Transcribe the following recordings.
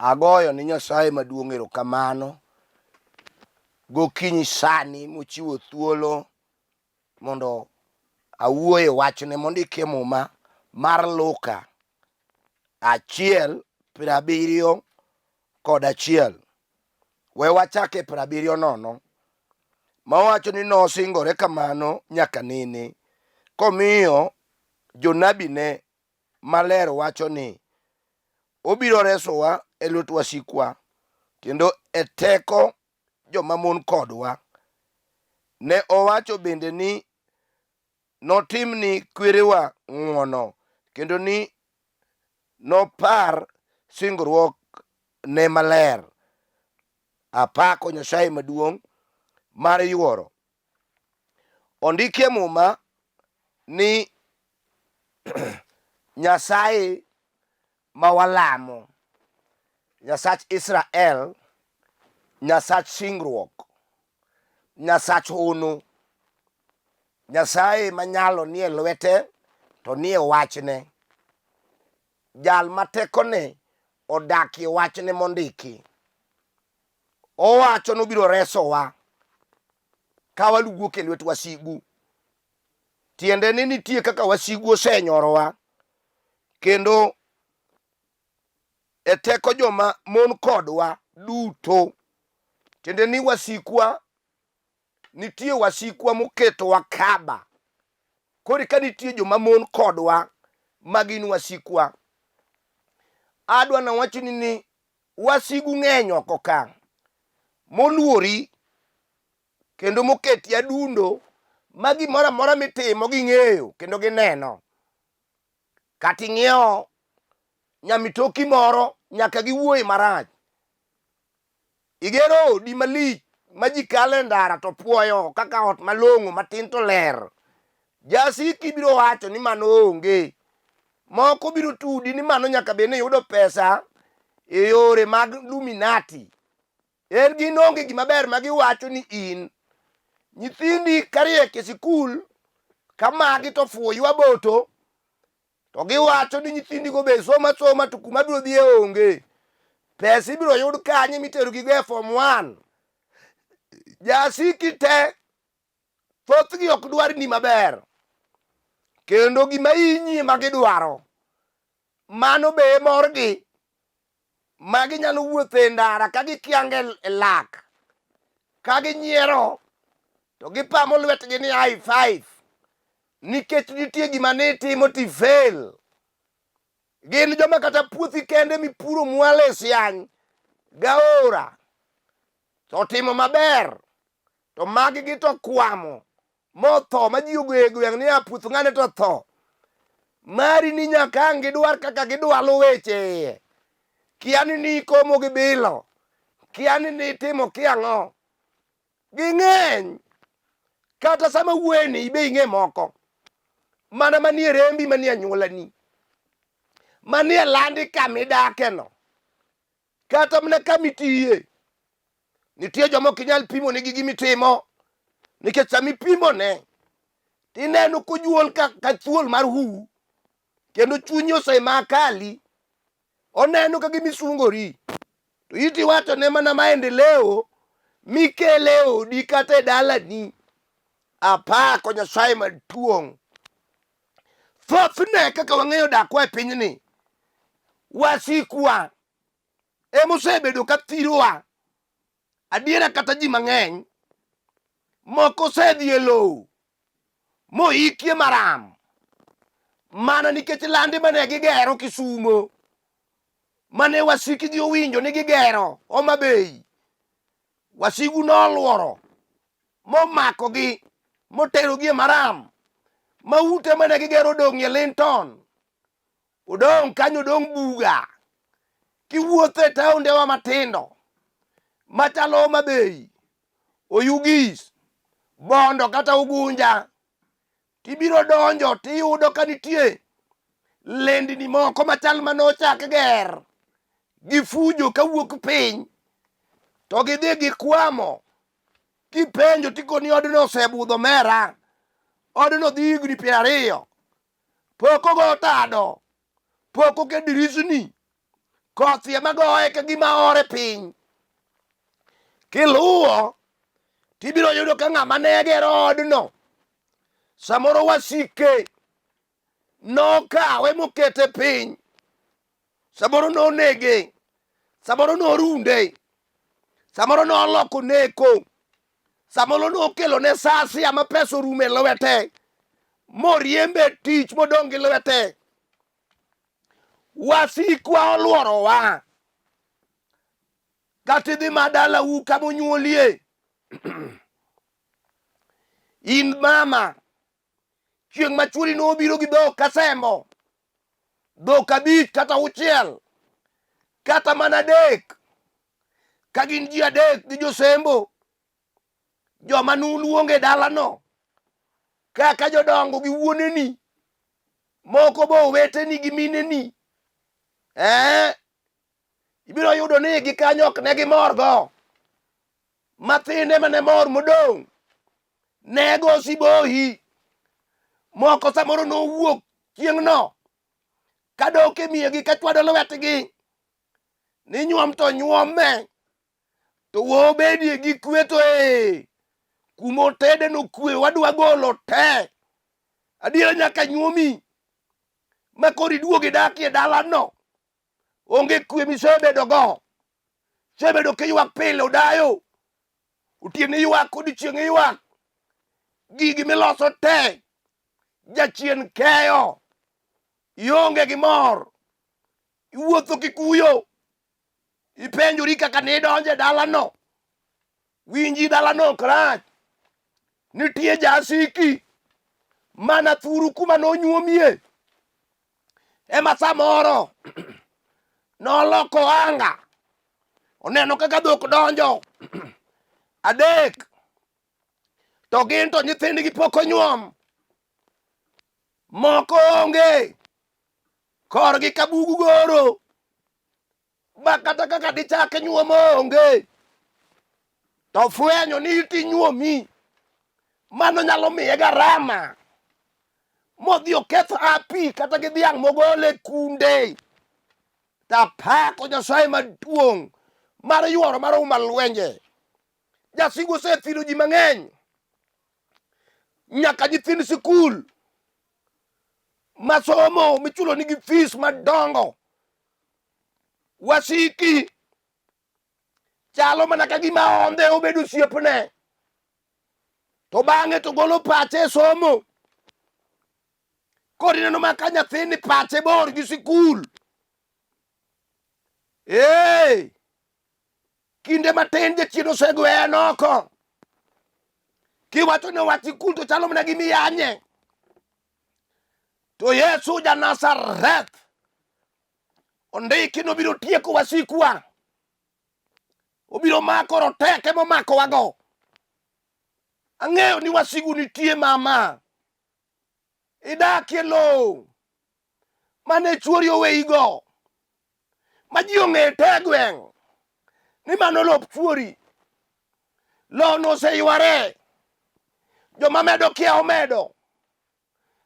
Agoyo ni Nyasaye maduong' erokamano gokinyi sani mochiwo thuolo mondo awuo e wachne mondiki e Muma mar Luka 1:71. We wachak e 70 mawacho ni nosingore kamano nyaka nene komiyo jonabine maler wacho ni obiro resowa e lwet wasikwa kendo e teko joma mon kodwa. Ne owacho bende ni notim ni kwerewa ng'wono kendo ni nopar singruok ne maler. Apako Nyasaye maduong' mar yuoro. Ondikie Muma ni Nyasaye ma walamo, Nyasach Israel, Nyasach singruok, Nyasach hono, Nyasaye manyalo nie lwete to nie wachne, jal ma tekone odakie wachne mondiki. Owacho nobiro resowa ka waluwuok e lwet wasigu. Tiende ni nitie kaka wasigu osenyorowa kendo e teko joma mon kodwa duto. Tiende ni wasikwa nitie wasikwa moketowa kaba. Koro ka nitie joma mon kodwa ma gin wasikwa, adwa nawachni ni wasigu ng'eny oko ka moluori kendo moketi adundo ma gimoro amora mitimo ging'eyo kendo gineno. Kata ing'iewo nyamitoki moro nyaka giwuoye marach. Igero odi malich ma ji kalo e ndara to puoyo kaka ot malong'o matin to ler. Jasiki biro wacho ni mano onge. Moko biro tudi ni mano nyaka bed ni iyudo pesa e yore mag Luminati. En gin onge gima ber ma giwacho ni in. Nyithindi kariek e sikul ka magi to fuwo ywa boto to giwacho ni nyithindigo be somo asoma to kuma biro dhiye onge. Pesa ibiro yud kanye miterogigo e form 1. Jasiki te thothgi ok dwar ni maber kendo gima hinyi ema gidwaro. Mano be e morgi ma ginyalo wuotho e ndara ka gikiange e lak ka ginyiero to gipamo lwetgi ni high five nikech nitie gima nitimo ti fail. Gin joma kata puothi kende mipuro mwalo e siany gaora to timo maber to maggi to kwamo motho ma ji ogoyo e gweng' ni a puoth ng'ane to tho. Mari ni nyaka ang' gidwar kaka gidwalo weche iye. Kia ni nikomo gi bilo. Kia ni nitimo kia ang'o. Ging'eny. Kata sama wuoyeni ibe ing'e moko. Mana manie rembi manie anyuolani. Manie landi kama idakeno. Kata mana kama itiye. Nitie joma ok inyal pimo nigi gima itimo. Nikech sama ipimone, tineno kojuol ka, ka thuol mar hu, kendo chunyi osemakali. Oneno ka gima isungori. To iti iwachone mana maendeleo mikele e odi kata e dalani. Apako Nyasaye maduong'. Thothne kaka wang'eyo dakwa e pinyni, wasikwa emosebedo ka thirowa. Adiera kata ji mang'eny moko osedhi e lowo moikie maram mana nikech lande mane gigero Kisumo mane wasikgi owinjo ni gigero Homa Bay. Wasigu noluoro momakogi moterogi e maram ma ute mane gigero odong' e Linton odong' kanyo odong' buga kiwuotho e taondewa matindo machalo Homa Bay, Oyugis, Bondo kata Ugunja tibiro donjo tiyudo ka nitie lendni moko machal manochak ger gi fujo kawuok piny to gidhi gikwamo kipenjo tikoni odno osebudho mera odno dhi higni 20 pok ogo tado pok oket dirisni. Koth ema goye ka gima ore piny. Kiluwo tibiro yudo ka ng'ama ne gero odno samoro wasike nokawe mokete piny, samoro nonege, samoro norunde, samoro noloko neko, samoro nokelo ne sasia ma pesa orumo e lwete moriembe tich modong' gi lwete. Wasikwa olworowa. Kata idhi ma dalau kama onyuolie in mama chieng' ma chuori nobiro gi dhok kasembo dhok abich kata auchiel kata mana adek ka gin ji adek gi josembo joma nuluongo e dalano kaka jodongo gi wuoneni moko bo oweteni gi mineni eh, ibiro yudo ni gi kanyo ok ne gimorgo Mathin ema ne mor modong'. Ne go sibohi. Moko samoro nowuok chieng'no kadok e miegi kachwado lwetgi ni nyuom to nyuome to wobedie gi kwe to ee kuma otede no kwe wadwa golo te adiera nyaka nyuomi ma koro iduog idakie dalano onge kwe misebedogo Sebedo kiywak pile odayo. Otieno iywak, odiechieng' iywak. Gigi miloso te jachien keyo. Ionge gi mor. Iwuotho kikuyo. Ipenjori kaka ne idonjo e dalano. Winji dalano ok rach. Nitie jasiki mana thuru kuma nonyuomie. Ema samoro noloko anga oneno kaka dhok donjo adek to gin to nyithindgi pok onyuom moko onge korgi ka bugu goro ma kata kaka dichak nyuom onge to fwenyo ni itinyuomi mano nyalo miye garama modhi oketh api kata gi dhiang' mogole kunde tapako Nyasaye maduong' mar yuoro mar uma lwenje jasigu osethiro ji mang'eny nyaka nyithind sikul masomo michulo nigi fees madongo wasiki chalo mana ka gima ondhe obedo osiepne to bang'e to golo pache e somo koro ineno ma ka nyathini pache bor gi sikul ee kinde matin jachien osegweye oko kiwacho ne wach sikul to chalo mana gima iyanye to Yesu ja Nazareth ondiki nobiro tieko wasikwa obiro mako roteke momakowago ang'eyo ni wasigu nitie mama idakie lowo mane chuori oweyigo ma ji ong'e te e gweng' ni mano lop chuori lowono oseyware joma medo kia omedo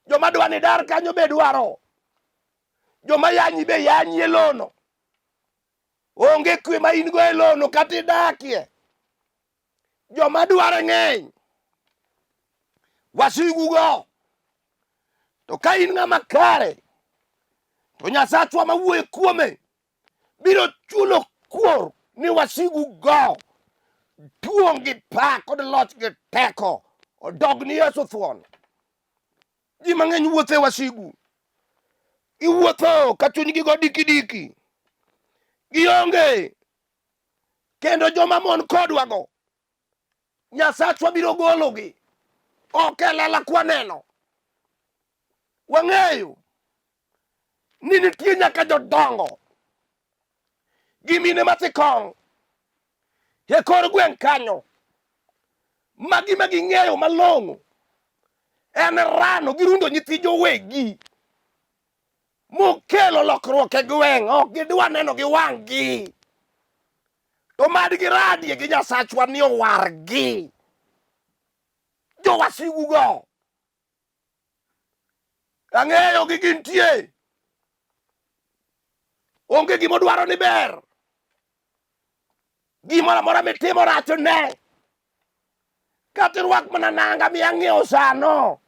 joma dwa ni dar kanyo be dwaro joma yanyi be yanyi e lono onge kwe ma in go e lono kata idakie joma dware ng'eny wasigugo to ka in ng'ama kare to nyasachwa ma wuoyo kuome biro chulo kuor ni wasigu go duong' gi pak kod loch gi teko odog ni Yesu thuon. Ji mang'eny wuotho e wasigu, giwuotho ka chunygi go diki diki, gionge kendo joma mon kodwago Nyasachwa biro gologi ok e lela kwaneno. Wang'eyo ni nitie nyaka jodongo gi mine mathikong' e kor gweng' kanyo ma gima ging'eyo malong'o en rano gi rundo nyithi jowegi mokelo lokruok e gweng' ok gidwa neno gi wang'gi to mad giradie gi Nyasachwa ni owargi jowasigugo. Ang'eyo gi gintie. Onge gima odwaro ni ber. Gimoro amora mitimo rach ne. Kata irwak mana nanga miyang'iewo sano.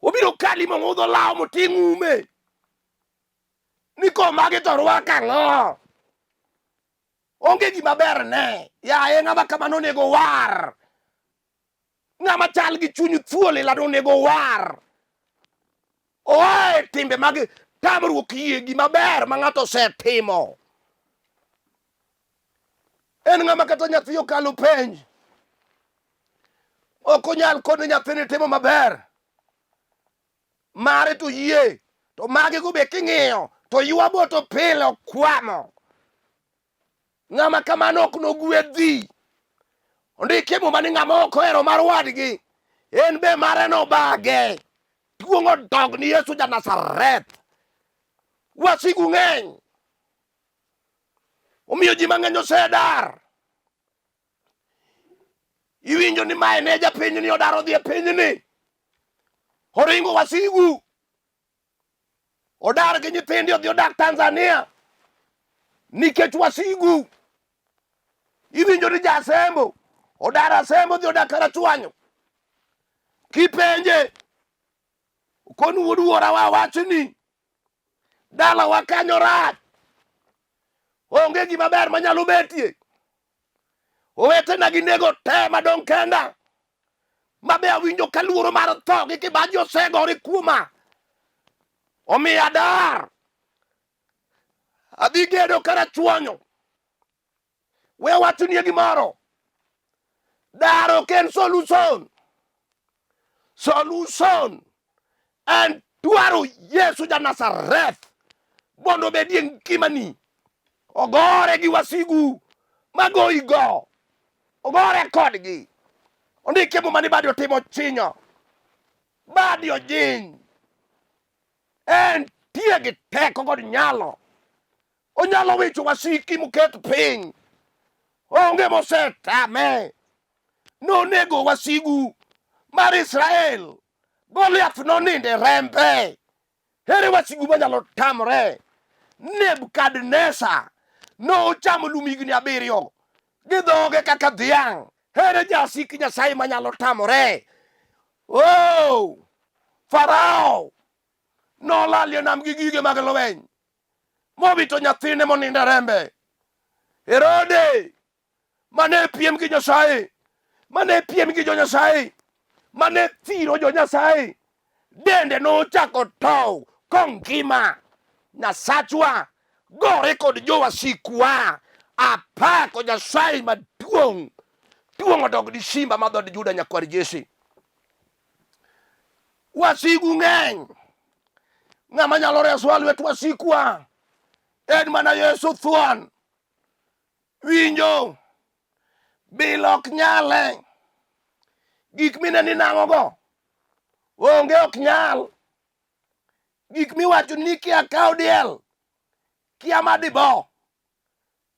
Obiro kali mong'udho law moting' ume. Ni komagi to rwak ang'o? Onge gima ber ne. Yaye ng'ama kamano onego war. Ng'ama chal gi chuny thuol ilado onego war. Oa e timbe mag tamruok yie gima ber ma ng'ato osetimo. En ng'ama kata nyathi okalo penj ok onyal kone nyathini timo maber mare to yie to mage go be king'iyo to ywabo to pile okwamo. Ng'ama kamano ok nogwedhi. Ondikie Muma ni ng'ama ok ohero mar wadgi en be mare nobage. Duong' odog ni Yesu ja Nazareth. Wasigu ng'eny. Omiyo ji mang'eny osedar. Iwinjo ni mae ne japinyni odar odhi e pinyni. Oringo wasigu. Odar gi nyithinde odhi odak Tanzania nikech wasigu. Iwinjo ni jasembo odar Asembo odhi odak Karachuonyo. Kipenje okon wuod wuora wa wachni dalawa kanyo rach onge gima ber manyalo betie owetena ginego te madong' kenda mabe awinjo ka luoro mar tho gi kibaji osegore kuoma omiyo adar adhi gedo karachuonyo we awachnie gimoro dar ok en solution solution en dwaro Yesu ja Nazareth mondo obedie ngimani ogore gi wasigu magoyigo ogore kodgi ondikie Muma ni badi otimo chinyo badi ojiny entie gi teko kod nyalo onyalo wicho wasiki moket piny onge mosetame nonego wasigu mar Israel Goliath nonindo e rembe ere wasigu manyalo tamore Nebukadneza nochamo lum higni abiriyo gi dhoge kaka dhiang' ere jasik Nyasaye manyalo tamore oh Farao nolalie nam gi gige mag lweny mowito nyathine monindo e rembe. Herode mane piem gi Nyasaye, mane piem gi jo Nyasaye, mane thiro jo Nyasaye, dende nochako tow kongima. Nyasachwa gore kod jowasikwa. Apako Nyasaye maduong'. Duong' odog ni simba ma dhood Juda nyakwar Jesse. Wasigu ng'eny. Ng'ama nyalo resowa lwet wasikwa en mana Yesu thuon. Winjo, bil ok nyale. Gik mineno inang'ogo onge ok nyal. Gik miwacho ni kia kaw diel, kia madibo.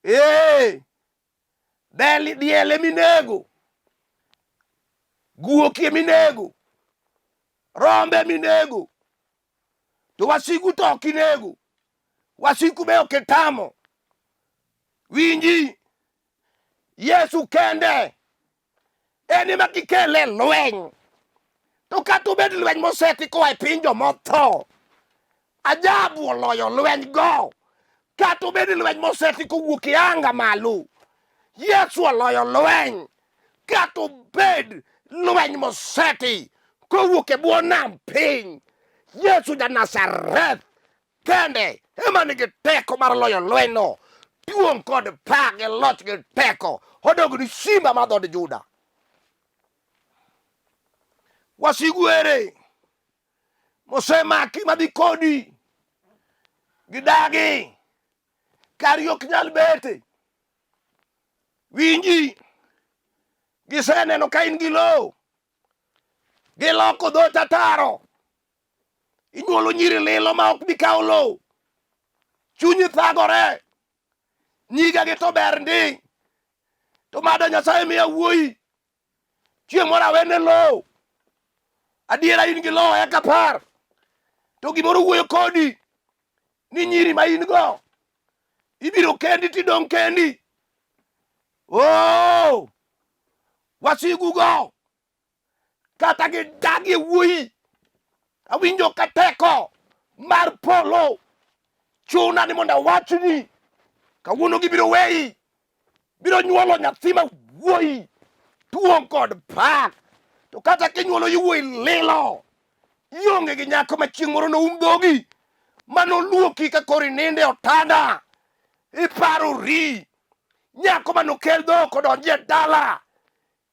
Ee, Del diel eminego, guok eminego, rombe eminego, to wasigu to ok inego, wasigu be ok itamo. Winji, Yesu kende en ema kikele lweny to kata obed lweny moseti koa e piny jomotho ajabu oloyo lweny go kata obed lweny moseti kowuok e anga malo Yesu oloyo lweny kata obed lweny moseti kowuok e bwo nam piny Yesu ja Nazareth kende ema nigi teko mar loyo lwenyno. Duong' kod pak gi loch gi teko odog ni simba mar dhood Juda. Wasigu ere mosemaki madhi kodi gidagi kari ok nyal bete. Winji, giseneno ka in gi lowo, giloko dho tataro Inyuolo nyiri lilo ma ok bi kawo lowo. Chunyi thagore. Nyiga gi to ber ndi. To mada Nyasaye miya wuoyi. Chieng' moro awene lowo. Adiera in gi lowo eka par. To gimoro wuoyo kodi. Ni nyiri ma in go ibiro kendi tidong' kendi. Oh! Wasigu go kata gidagie wuoyi awinjo ka teko mar polo chuna ni mondo awachni kawuono gibiro weyi biro nyuolo nyathi ma wuoyi tuong' kod pak to kata kinyuolo yiwuoyi lilo ionge gi nyako ma chieng' moro noum dhogi manoluoki ka koro ininde otanda iparori nyako manokel dhok odonji e dala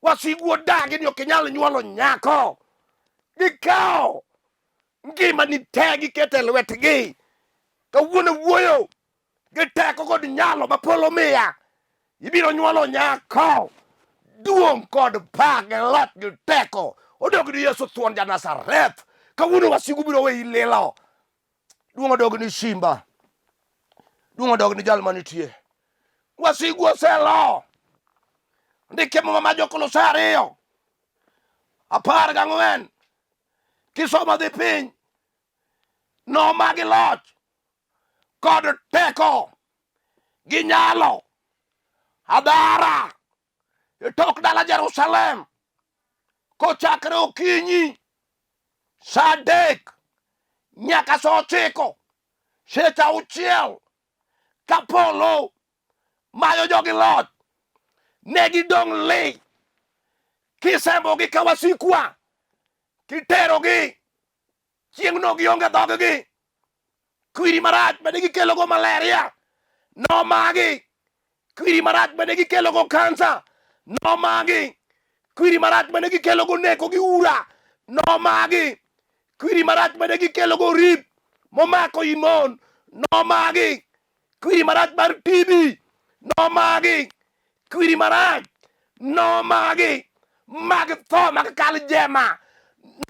wasigu odagi ni ok inyal nyuolo nyako gikawo ngimani te giketo e lwetgi kawuono wuoyo gi teko kod nyalo ma polo miya ibiro nyuolo nyako duong' kod pak gi loch gi teko odog ni Yesu thuon ja Nazareth kawuono wasigu biro weyi lilo duong' odog ni simba duong' odog ni jal manitie wasigu oselo ndike muma ma jokolosai 2:14 kisomo dhi piny nomagi loch kod teko gi nyalo adhara e tok dala Jerusalem kochakre okinyi sa 3 nyaka sa 9 seche 6 ka polo mayo jogi loch ne gidong' li kisembogi ka wasikwa kiterogi chieng'no gionge dhoggi kwiri marach mane gikelogo malaria nomagi kwiri marach mane gikelogo kansa nomagi kwiri marach mane gikelogo neko gi ura nomagi kwiri marach mane gikelogo rip momako i mon nomagi kwiri marach mar TB nomagi kwiri marach nomagi mag tho mag kal jema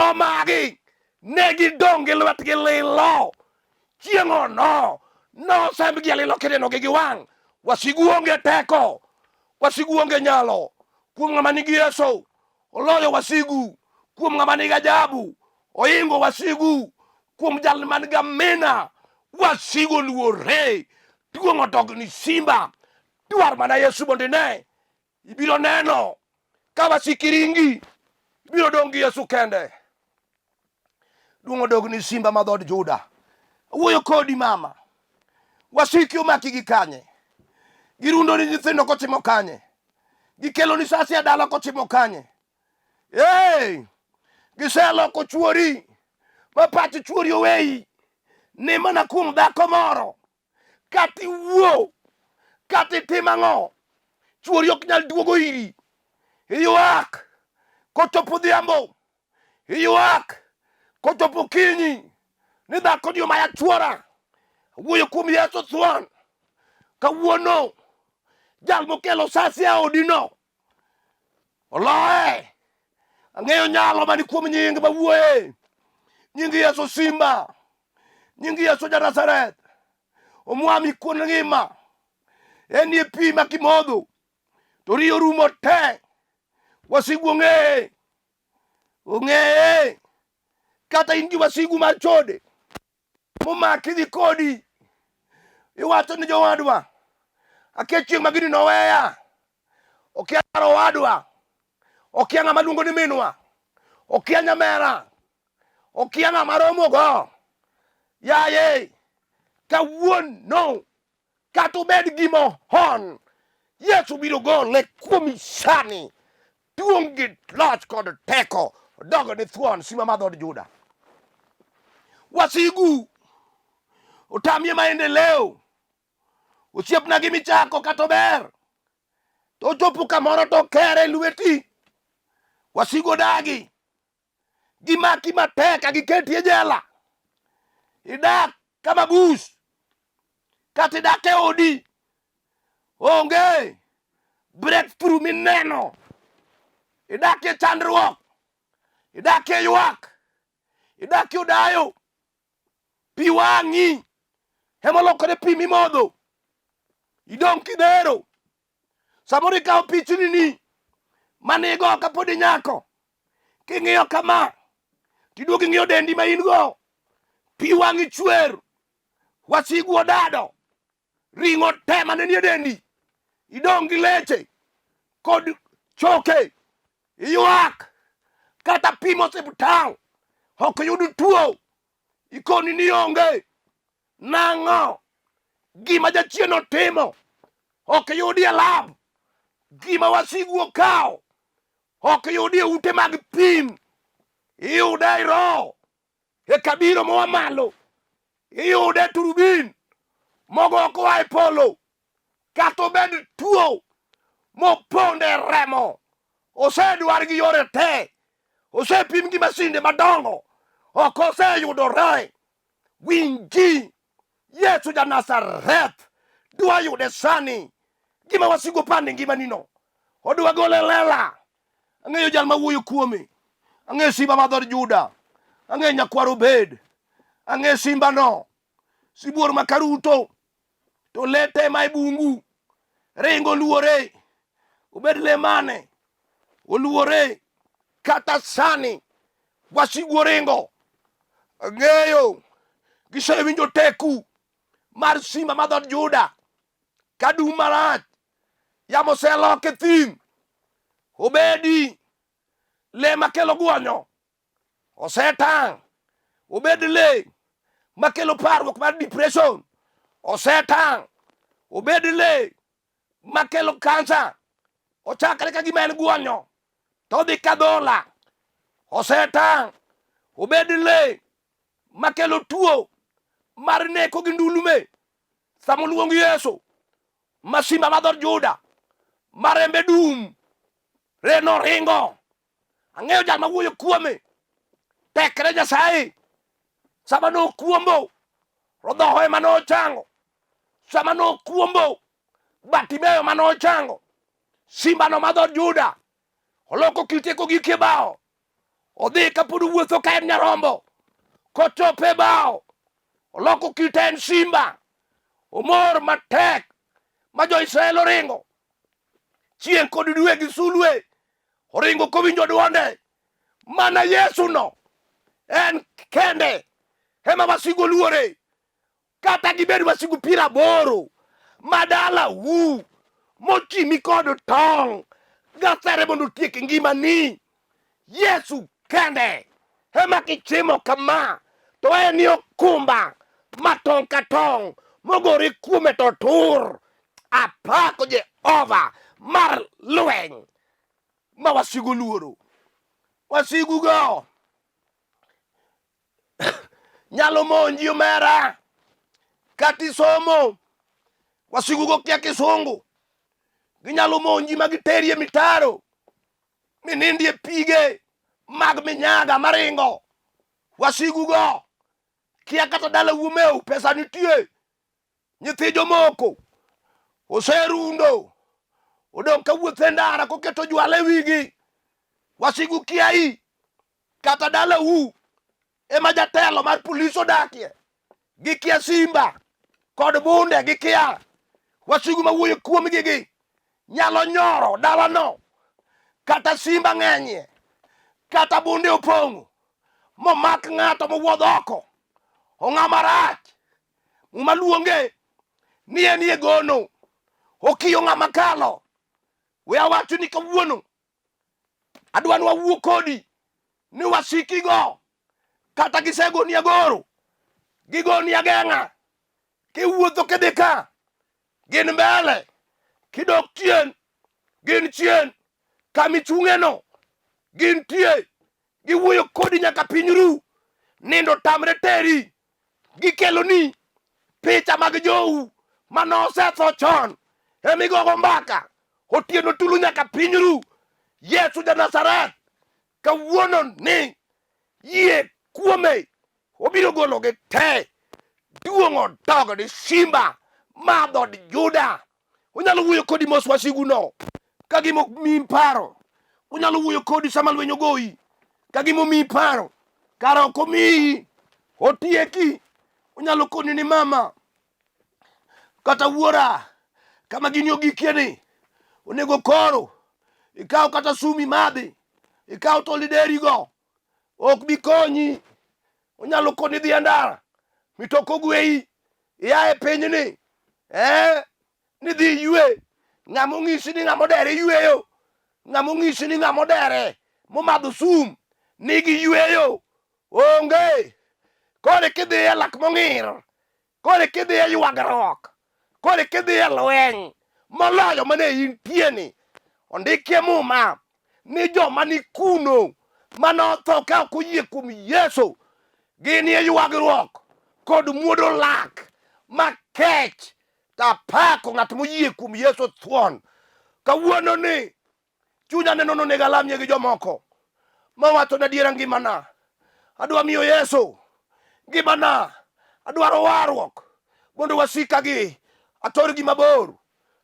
nomagi ne gidong' gi lwetgi lilo chieng'ono nosembgi alilo kinenogi gi wang' wasigu onge teko wasigu onge nyalo kuom ng'ama nigi Yesu oloyo wasigu kuom ng'ama nigi ajabu oingo wasigu kuom jal man gi amina wasigu oluore duong' odog ni simba dwar mana Yesu mondo ine ibiro neno ka wasiki ringi ibiro dong' gi Yesu kende duong' odog ni simba ma dhood Juda awuoyo kodi mama wasiki omaki gi kanye girundo ni nyithindo kochimo kanye gikelo ni sasi e dala kochimo kanye hey! giseloko chuori ma pach chuori oweyi ni mana kuom dhako moro kata iwuo kata itim ang'o chuori ok nyal duogo iri iywak kochopo odhiambo Iywak kochopo okinyi ni dhako ni omaya chuora. Wuoyo kuom Yesu thuon. Kawuono jal mokelo sasi e odino oloye. Ang'eyo nyalo mani kuom nying mawuoye. Nying Yesu simba. Nying Yesu ja Nazareth. Omwami kuon ngima. Enie pi ma kimodho to riyo rumo te. Wasigu ong'eye. Ong'eye kata in gi wasigu mar chode momaki dhi kodi iwacho ni jowadwa akia chieng' ma gini noweya okia kar owadwa okia ng'ama luongo ni minwa okia nyamera okia ng'ama romogo yaye kawuono kata obed gima hon Yesu biro gole kuomi sani duong' gi loch kod teko odogo ne thuon sima mar dhood Juda. Wasigu otamie maendeleo, osiepna gi michako kata ober to ochopo kamoro to kere lweti. Wasigu odagi gimaki matek agiketi e jela, idak kama bus kata idak e odi onge breakthrough mineno idak e chandruok idak e ywak idak e odayo pi wang'i emolokore pi mimodho idong' kidhero samoro ikawo pichni ni manigo kapod inyako king'iyo kama tiduogo ing'iyo dendi ma in go pi wang'i chwer. Wasigu odado ring'o te mane nie dendi, idong' gi leche kod choke, iywak kata pimo osiptal ok yud tuo, ikoni ni onge. Nang'o? Gima jachien otimo ok yudi e lab, gima wasigu okawo ok yudi e ute mag pim, iyude e roho e kabiro moa malo, iyude e turubin mogo koa e polo, kata obed tuo mopondo e remo, osedwar gi yore te, osepim gi masinde madongo, ok oseyudore. Winji, Yesu ja Nazareth dwa yude sani. Gima wasigu pande ngimanino, odwa gole lela. Ang'eyo jal mawuoyo kuome, ang'eyo simba mar dhood Juda, ang'eyo nyakwar Obed, ang'eyo simbano, sibuor ma karuto to le te ma e bungu ringo luore, obed le mane oluore. Kata sani wasigu oringo, ang'eyo gisewinjo teku mar simba mar dhood Juda kadum marach, yamo oselok e thim, obedi le makelo gwonyo osetang', obed le makelo parruok mar depression osetang', obed le makelo kansa ochakre ka gima en gwonyo to odhi kadhola osetang', obed le makelo tuo mar neko gi ndulume sama oluong Yesu ma simba ma dhood Juda ma rembe dum reno ringo. Ang'eyo jal mawuoyo kuome, tekre Nyasaye. Sama nokuombo rodhoho ema nochango, sama nokuombo Bartimeyo ma nochango, simbano ma dhood Juda oloko kite kogik e bao, odhi kapod owuotho ka en nyarombo, kochopo e bao oloko kite en simba, omor matek ma jo-Israel oringo. Chieng' kod dwe gi sulwe oringo kowinjo dwonde. Mana Yesu no en kende ema wasigu oluore. Kata gibed wasigu piero aboro ma dalau mochimi kod tong' gasere mondo otiek ngimani. Yesu kende ema kichimo kama to en ni okumba ma tong' ka tong' mogore kuome to tur. Apako Jehova mar lweny ma wasigu luoro. Wasigugo nyalo monji omera kata isomo wasigugo kia kisungu ginyalo monji ma giteri e mitaro minindie pige mag minyaga maringo wasigugo kia kata dala wuomeu pesa nitie nyithi jomoko oserundo odong' ka wuotho e ndara koketo jwala e wigi wasigu kiai kata dalau ema jatelo mar polis odakie gikia simba kod bunde gikia wasigu mawuoyo kuomgi gi nyalo nyoro dalano kata simba ng'enyie kata bunde opong'o momak ng'ato mowuodh oko ong'a marach muma luonge ni en e gono okiyo ng'ama kalo we awacho ni kawuono adwa ni wawuo kodi ni wasikigo kata gisegoni agoro gigoni ageng'a kiwuotho kidhi ka gin mbele kidok chien gin chien kamichung'eno gintie giwuoyo kodi nyaka piny ru nindo tamre teri gikeloni picha mag jou mane osetho chon emigogo mbaka otieno tulu nyaka piny ru Yesu ja Nazareth kawuono ni yie kuome obiro gologi te duong' odog ni simba ma dhood Juda onyalo wuoyo kodi mos wasiguno ka gima omiyi paro onyalo wuoyo kodi sama lweny ogoyi ka gima omiyi paro kara ok omiyi otieki onyalo koni ni mama kata wuora kama gini ogikie ni onego koro ikaw kata sum imadhi ikaw tol iderigo ok bi konyi onyalo koni dhi e ndara mitoka ogweyi Ia e pinyni eh, nidhi iywe. Ng'ama onyisi ni ng'ama odere yweyo, ng'ama onyisi ni ng'ama odere momadho sum nigi yweyo onge. Koro kidhi e lak mong'ir, koro kidhi e ywagruok, koro kidhi e lweny moloyo mane intie ni, ondikie Muma ni joma ni kuno mane otho ka ok oyie kuom Yesu ginie ywagruok kod muodo lak makech. To apako ng'at moyie kuom Yesu thuon. Kawuono ni chunya neno nonego alamie gi jomoko mawacho na adiera ngimana adwa miyo Yesu ngimana, adwaro warruok mondo wasika gi atorgi mabor.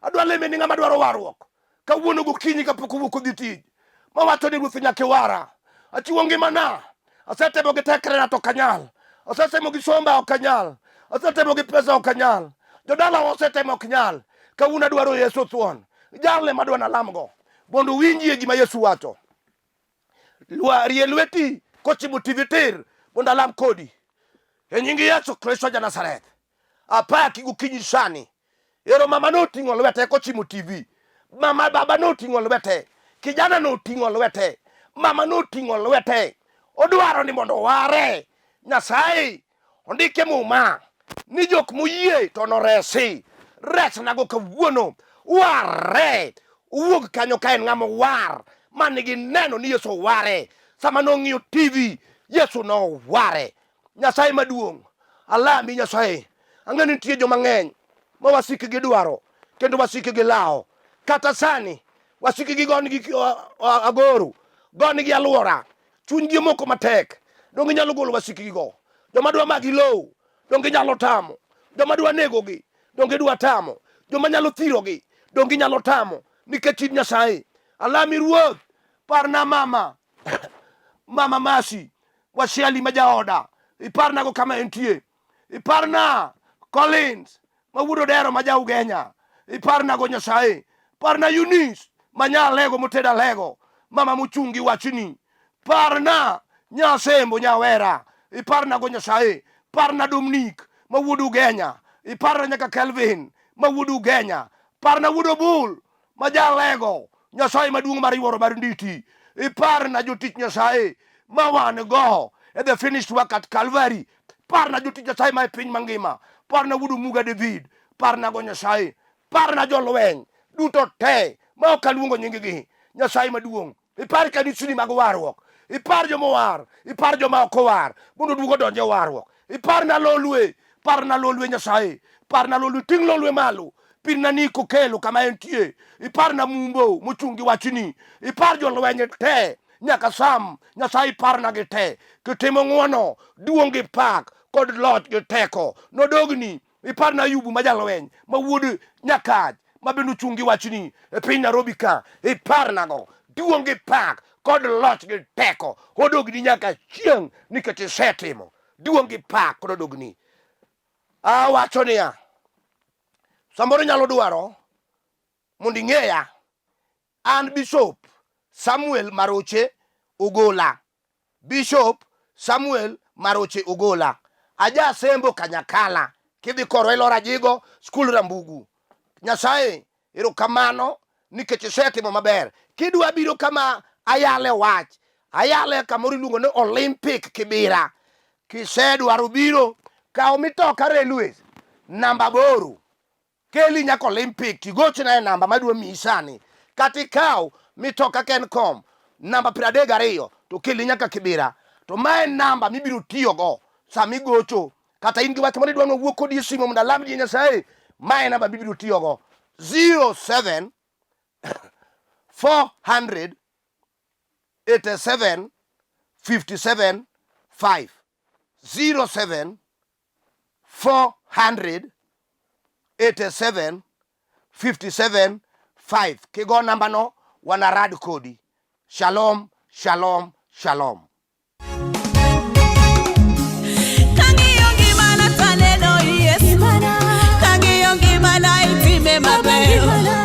Adwa leme ni ng'ama dwaro warruok kawuono gokinyi kapok owuok odhi tij, mawacho ni Ruoth nyaka iwara, achiwo ngimana, asetemo gi tekrena to ok anyal, asetemo gi somba ok anyal, asetemo gi pesa ok anyal, jodalawa osetemo ok nyal, kawuono adwaro Yesu thuon, jalne madwa nalamgo mondo uwinjie gima Yesu wacho. Lwa, rie lweti kochimo TV tir mondo alam kodi e nying Yesu Kristo ja Nazareth. Apaki gokinyi sani. Ero mama noting'o lwete kochimo TV. Mama baba noting'o lwete. Kijana noting'o lwete. Mama noting'o lwete. Odwaro ni mondo oware. Nyasaye ondike Muma ni jok moyie to noresi. Resnago kawuono. Ware. Owuog kanyo ka en ng'ama owar ma nigi neno ni Yesu oware. Sama nong'iyo TV, Yesu noware. Nyasaye maduong', alami Nyasaye. Ang'e ni nitie joma ng'eny ma wasikgi dwaro kendo wasikgi lawo. Kata sani wasikgi gonigi agoro, gonigi alwora, chunygi omoko matek. Donge inyalo golo wasikgigo? Joma dwa magi lowo, donge inyalo tamo? Joma dwa negogi, donge idwa tamo? Joma nyalo thirogi, donge inyalo tamo? Nikech in Nyasaye. Alami Ruoth, parna mama mama Masi Wasiali ma jaoda, iparnago kama entie. Iparna Collins ma wuod Odero ma ja Ugenya, iparnago Nyasaye. Parna Eunice ma nya Alego motedo Alego, mama mochung' gi wachni. Parna Nyasembo nyawera, iparnago Nyasaye. Parna Dominic ma wuod Ugenya, iparna nyaka Kelvin ma wuod Ugenya. Parna wuod Obul ma jalego Nyasaye maduong' mar yuoro mar nditi. Iparna jotich Nyasaye ma wan go e the finished work at Calvary. Parna jotich Nyasaye ma e piny mangima. Parna wuod Omuga David. Parna go Nyasaye. Parna jolweny duto te ma ok aluongo nyinggi. Nyasaye maduong'. Ipar kanisni mag warruok. Ipar joma owar, ipar joma ok owar, mondo oduog odonj e warruok. Iparna lolwe, parna lolwe Nyasaye, parna lolwe, ting' lolwe malo. Pirna Niko Kelo kama entie, iparna Mumbo mochung' gi wachni, ipar jolweny te nyaka Sam, Nyasaye iparna gi te. Kitimo ng'wono, duong' gi pak kod loch gi teko nodogni. Iparna Ayubu ma jalweny ma wuod Nyakach ma bende ochung' gi wachni e piny Nairobi ka, iparnago duong' gi pak kod loch gi teko odogni nyaka chieng' nikech isetimo. Duong' gi pak kod odogni. Awacho niya, samoro inyalo dwaro mondo ing'eya, an Bishop Samuel Maroche Ogola. Bishop Samuel Maroche Ogola. Aja Sembo Kanyakala. Kidhi korwa iloro Ajigo, skul Rambugu. Nyasaye, erokamano nikech isetimo maber. Kidwa biro kama ayale wach, ayale kamoro iluongo ni Olympic Kibira. Kisedwaro biro, kaw mitoka Railways namba 8 keli nyaka Olympic tigochna e namba madwa miyi sani, kata ikaw mitoka Kencom namba 32 to keli nyaka Kibira. To ma en namba mibiro tiyogo sama igocho, kata in gi wach moro idwa ni wawuo kodi e simu mondo alamni Nyasaye, ma en namba mibiro tiyogo 07 400 87 57 5 07 487 57 5. Kigo nambano wanarad kodi. Shalom, shalom, shalom. Kang'iyo ngimana taneno Yesu, kang'iyo ngimana itime maber.